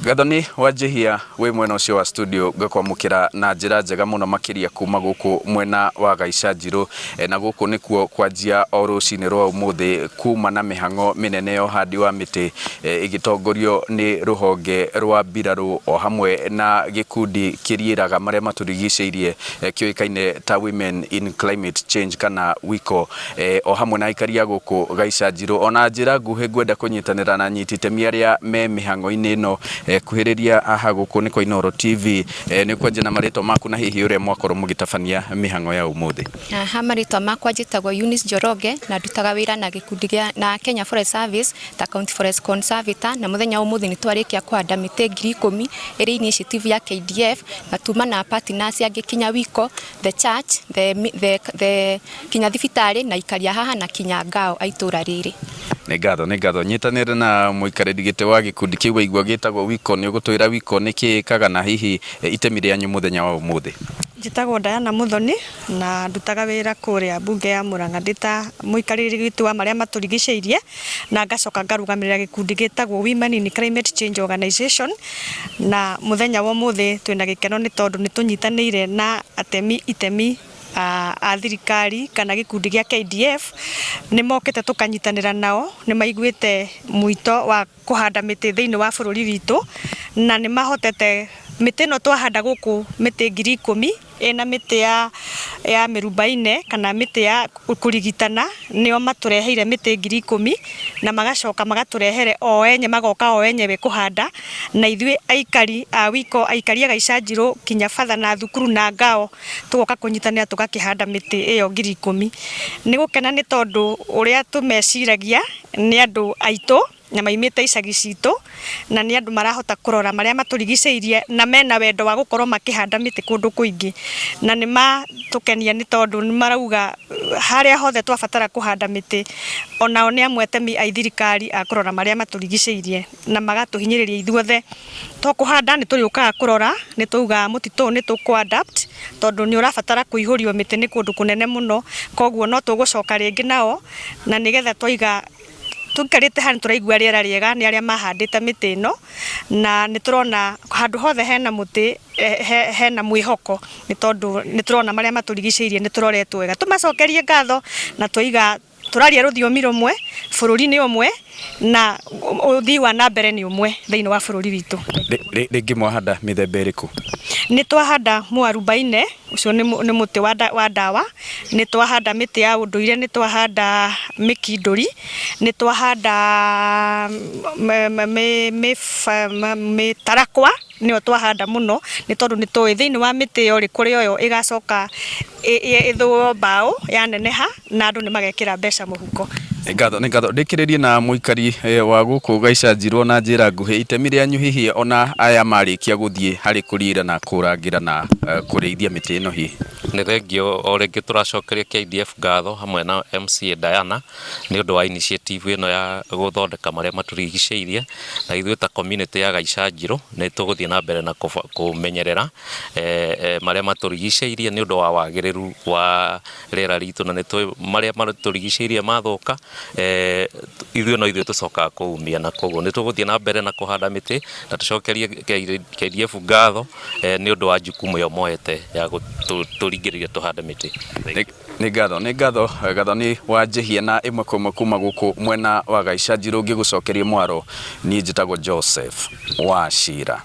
Gathoni Wanjihia wĩ mwena ũcio wa studio ngakwamũkĩra na njĩra njega mũno makĩria kuma gũkũ mwena wa Gaicanjirũ eh, na gũkũ nĩkuo kwanjia o rũcinĩ rwa ũmũthĩ kuma na mĩhang'o mĩnene ya ũhandi wa mĩtĩ eh, ĩgĩtongorio nĩ rũhonge rwa mbirarũ o hamwe na gĩkundi kĩriĩraga marĩa matũrigicĩirie eh, kĩũĩkaine ta Women in Climate Change kana WICO eh, o hamwe na aikari a gũkũ Gaicanjirũ. Ona njĩra nguhĩ ngwenda kũnyitanĩra na anyiti itemi arĩa me mĩhang'o-inĩ ĩno eh, kuhĩrĩria haha gũkũ nĩ kwa Inooro TV eh, nĩ kwanjia na marĩtwa maku na hihi ũrĩa mwakorwo mũgĩtabania mĩhang'o ya ũmũthĩ. Haha marĩtwa makwa njĩtagwo Eunice Njoroge na ndutaga wĩra na gĩkundi gĩa na Kenya Forest Service ta County Forest Conservator na mũthenya wa ũmũthĩ nĩ twarĩkia kũhanda mĩtĩ 10,000 ĩrĩ initiative ya KDF na tuma na partners angĩ kinya Wiko, the church, the, the, the, kinya thibitarĩ na ikaria haha na kinya ngao a itũra rĩrĩ. Nĩ ngatho nĩ ngatho nyitanĩre na mũikarĩri gĩtĩ wa gĩkundi kĩu waigua gĩtagwo Wiko nĩ ũgũtwĩra Wiko nĩ kĩ ĩkaga na hihi eh, itemi rĩanyu mũthenya wa ũmũthĩ. Njĩtagwo Diana Muthoni na ndutaga wĩra kũrĩa mbunge ya Murang'a ndĩ ta mũikarĩri gĩtĩ wa marĩa matũrigicĩirie na ngacoka ngarũgamĩrĩra gĩkundi gĩtagwo Women in Climate Change Organization na mũthenya wa ũmũthĩ twĩna gĩkeno nĩ tondũ nĩ tũnyitanĩire na atemi itemi a thirikari kana gĩkundi gĩa KDF nĩ mokĩte tũkanyitanĩra nao nĩ maiguĩte mwĩto wa kũhanda mĩtĩ thĩinĩ wa bũrũri witũ na nĩ mahotete mĩtĩ ĩno twahanda gũkũ mĩtĩ 10,000 ĩna mĩtĩ ya, ya mĩrubaine kana mĩtĩ ya kũrigitana nĩo matũreheire mĩtĩ 10,000 na magacoka magatũrehere o enye magoka o enyewe kũhanda na ithuĩ aikari a Wiko aikari a Gaicanjirũ kinya batha na thukuru na ngao tũgoka kũnyitanĩra tũgakĩhanda mĩtĩ ĩyo 10,000. Nĩ gũkena nĩ tondũ ũrĩa tũmeciragia nĩ andũ aitũ na maimĩte icagi citũ na nĩ andũ marahota kũrora marĩa matũrigicĩirie na mena wendo wa gũkorwo makĩhanda mĩtĩ kũndũ kũingĩ na nĩ matũkenia nĩ tondũ nĩ marauga harĩa hothe twabatara kũhanda mĩtĩ onao nĩ amwe atemi a thirikari a kũrora marĩa matũrigicĩirie na magatũhinyĩrĩria ithuothe to kũhanda nĩ tũrĩũkaga kũrora nĩ tũugaga mũtitũ ũyũ nĩ tũkũ adapt tondũ nĩ ũrabatara kũihũrio mĩtĩ nĩ kũndũ kũnene mũno koguo no tũgũcoka rĩngĩ nao na nĩgetha twaiga tũikarĩte haha nĩ tũraigua rĩera rĩega nĩ arĩa mahandĩte mĩtĩ ĩno na nĩ tũrona handũ hothe hena mũtĩ hena mwĩhoko nĩ tondũ nĩ tũrona marĩa matũrigicĩirie nĩ tũroretwo wega. Tũmacokerie ngatho na twaiga tũraria rũthiomi rũmwe, bũrũri nĩ ũmwe na ũthii wa na mbere nĩ ũmwe thĩinĩ wa bũrũri witũ. Rĩngĩ mwahanda mĩthemba ĩrĩkũ? Nĩ twahanda mũarubaine ũcio nĩ mũtĩ wa ndawa, nĩ twahanda mĩtĩ ya ũndũire, nĩ twahanda mĩkindũri, nĩ twahanda mĩtarakwa nĩyo twahanda mũno nĩ tondũ nĩ tũĩ thĩinĩ wa mĩtĩ ĩyo rĩ, kũrĩ ĩyo ĩgacoka ĩthũo mbaũ yaneneha na andũ nĩ magekĩra mbeca mũhuko. Nĩ ngatho nĩ ngatho ndĩkĩrĩrie na mũikari eh, wa gũkũ Gaicanjirwo na njĩra nguhĩ itemi rĩanyu hihi ona aya marĩkia gũthiĩ harĩ kũriĩra na kũrangĩra na eh, kũrĩithia mĩtĩ ĩno hihi. Nĩ thengio o rĩngĩ tũracokeria KDF ngatho hamwe na MCA Diana nĩ ũndũ wa initiative ĩno ya gũthondeka marĩa matũrigicĩirie na ithuĩ ta community ya Gaicanjirũ nĩ tũgũthiĩ na mbere na kũmenyerera eh, eh, marĩa matũrigicĩirie nĩ ũndũ wa wagĩrĩru wa rĩera ritũ na nĩ tũĩ marĩa matũrigicĩirie mathũka eh, ithuĩ no ithuĩ tũcokaga kũumia na koguo nĩ tũgũthiĩ na mbere na kũhanda mĩtĩ na tũcokerie KDF ngatho eh, nĩ ũndũ wa jukumu ĩyo moete ya gũtũringĩrĩria tũhande mĩtĩ. Nĩ ngatho nĩ ngatho Gathoni wa Njĩhia na ĩmwe kwa ĩmwe kuma gũkũ mwena wa Gaicanjirũ ngĩgũcokeria mwaro niĩ njĩtagwo Joseph Wachira.